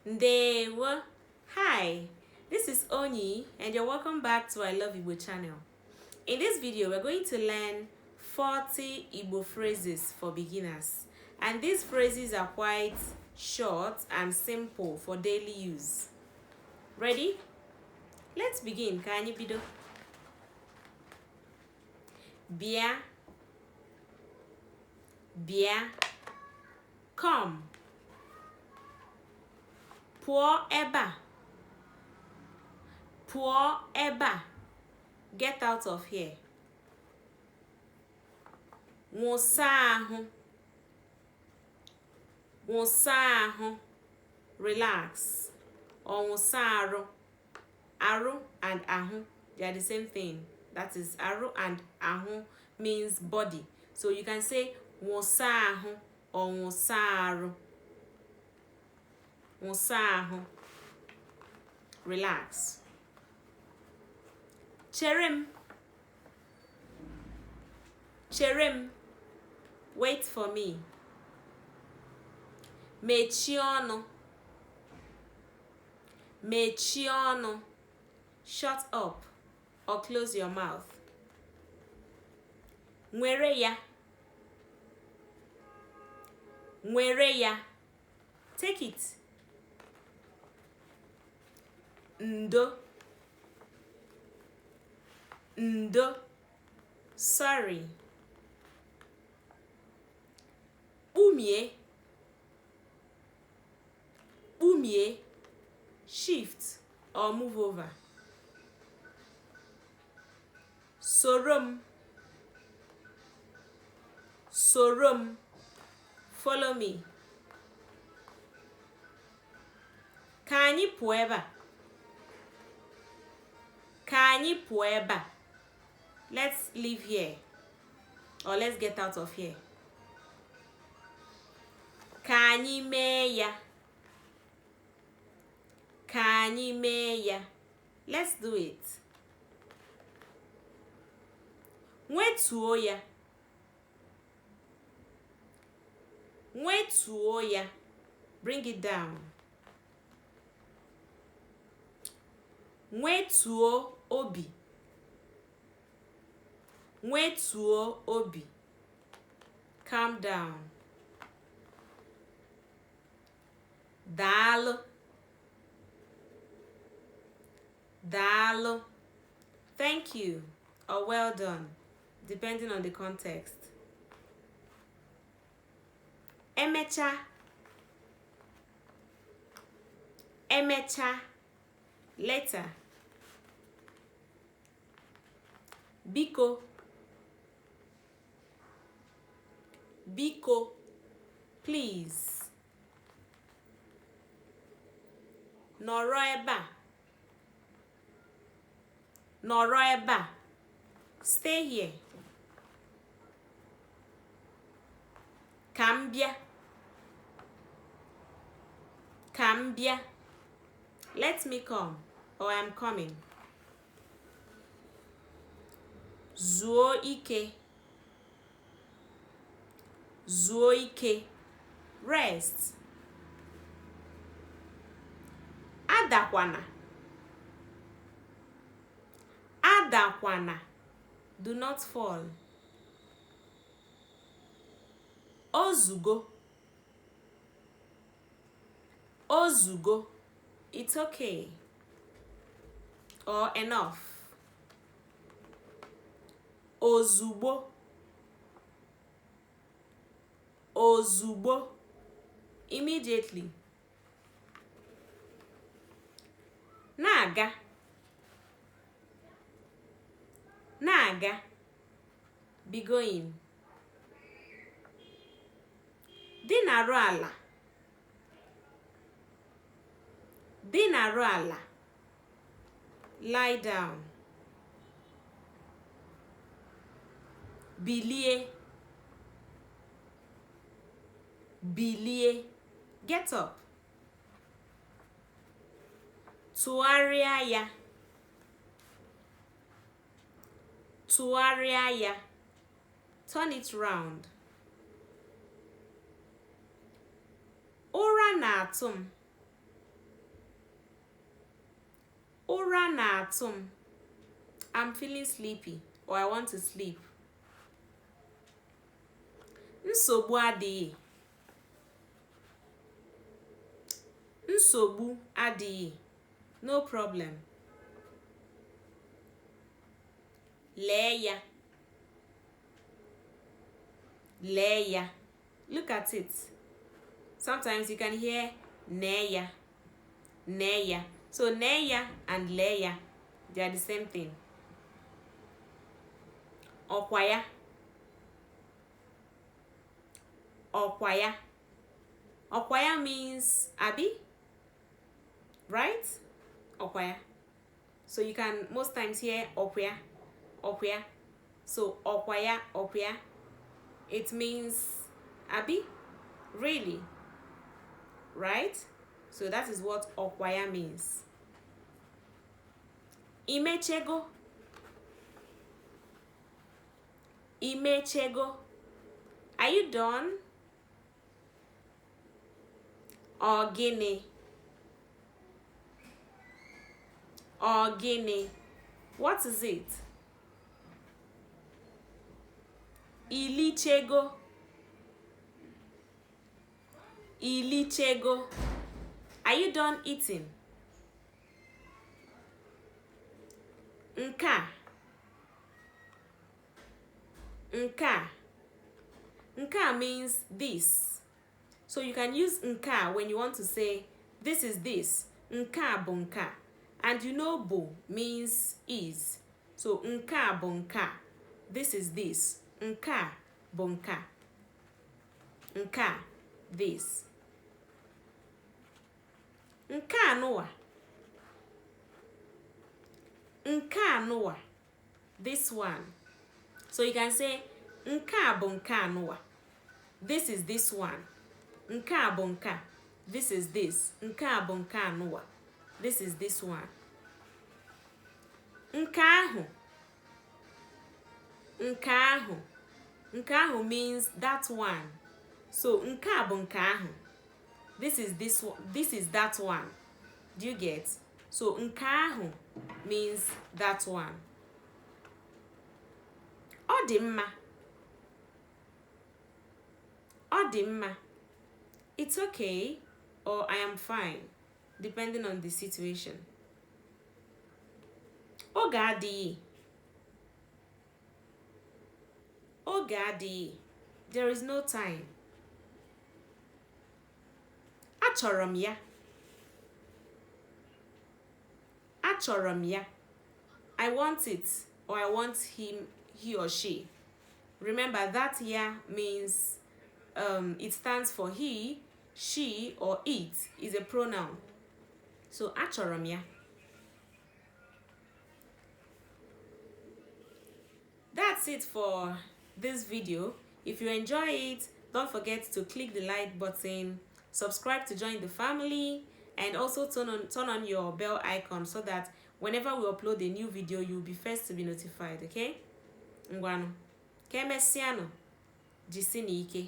Ndewo. Hi, this is Onyi and you're welcome back to I Love Igbo channel. In this video, we're going to learn 40 Igbo phrases for beginners. And these phrases are quite short and simple for daily use. Ready? Let's begin. Ka anyị bido. Bịa. Bịa. Come. Pụọ ebe a. Pụọ ebe a. Get out of here. Wụsa ahụ. Wụsa ahụ. Relax. Or wụsa arụ. Arụ and ahụ, they are the same thing. That is, arụ and ahụ means body. So you can say wụsa ahụ or wụsa arụ. Wụsa ahụ. Relax. Chere m. Chere m. Wait for me. Mechie ọnụ. Mechie ọnụ. Shut up or close your mouth. Nwere ya. Nwere ya. Take it. Ndo. Ndo. Sorry. Kpumie. Kpumie. Shift or move over. Soro m. Soro m. Follow me. Ka anyị pụọ ebe a. Ka anyị pụọ ebe a. Let's leave here or let's get out of here. Ka anyị mee ya. Ka anyị mee ya. Let's do it. Nwetuo ya. Nwetuo ya. Bring it down. Nwetuo obi. Nwetuo obi. Calm down. Daalụ. Daalụ. Thank you or well done, depending on the context. Emecha. Emecha. Later. Biko. Biko. Please. Nọrọ ebe a. Nọrọ ebe a. Stay here. Ka m bịa. Ka m bịa. Let me come or I'm coming. Zuo ike. Zuo ike. Rest. Adakwana. Adakwana. Do not fall. Ozugo. Ozugo. It's okay. Or enough. Ozugbo. Ozugbo. Immediately. Na-aga. Na-aga. Be going. Dinarụ ala. Dinarụ ala. Lie down. Bilie. Bilie. Get up. Tụgharịa ya. Tụgharịa ya. Turn it round. Ụra na-atụ m. na-atụ m. I'm feeling sleepy or I want to sleep. Nsogbu adịghị. Nsogbu adịghị. No problem. Lee ya. Lee ya. Look at it. Sometimes you can hear nee ya. Nee ya. So nee ya and lee ya, they are the same thing. Ọkwa ya. Ọkwa ya. Ọkwa ya means abi, right? Ọkwa ya. So you can most times hear ọkwa ya, ọkwa ya. So ọkwa ya, ọkwa ya. It means abi, really, right? So that is what ọkwa ya means. Imechego. Imechego. Are you done? Ọ gịnị? Ọ gịnị? What is it? Ilichego. Ilichego. Are you done eating? Nke a. Nke a. Nke a means this. So you can use nke a when you want to say this is this. Nke a bụ nke a. And you know bụ means is. So nke a bụ nke a. This is this. Nke a bụ nke a. Nke a, this. Nke a nụwa. Nke a nụwa. This one. So you can say nke a bụ nke a nụwa. This is this one. Nke a bụ nke a. This is this. Nke a bụ nke a nụwa. This is this one. Nke ahụ. Nke ahụ. Nke ahụ means that one. So nke a bụ nke ahụ. This is this one. This is that one. Do you get? So nke ahụ means that one. Ọ dị mma. Ọ dị mma. It's okay or I am fine, depending on the situation. Oge adịghị. Oge adịghị. There is no time. Achọrọ m ya. Achọrọ m ya. I want it or I want him, he or she. Remember that ya means it stands for he, she, or it is a pronoun. So achọrọ m ya. That's it for this video. If you enjoy it, don't forget to click the like button, subscribe to join the family, and also turn on your bell icon so that whenever we upload a new video, you'll be first to be notified, okay? Ngwanụ. Ka emesịanụ. Jisinụ ike.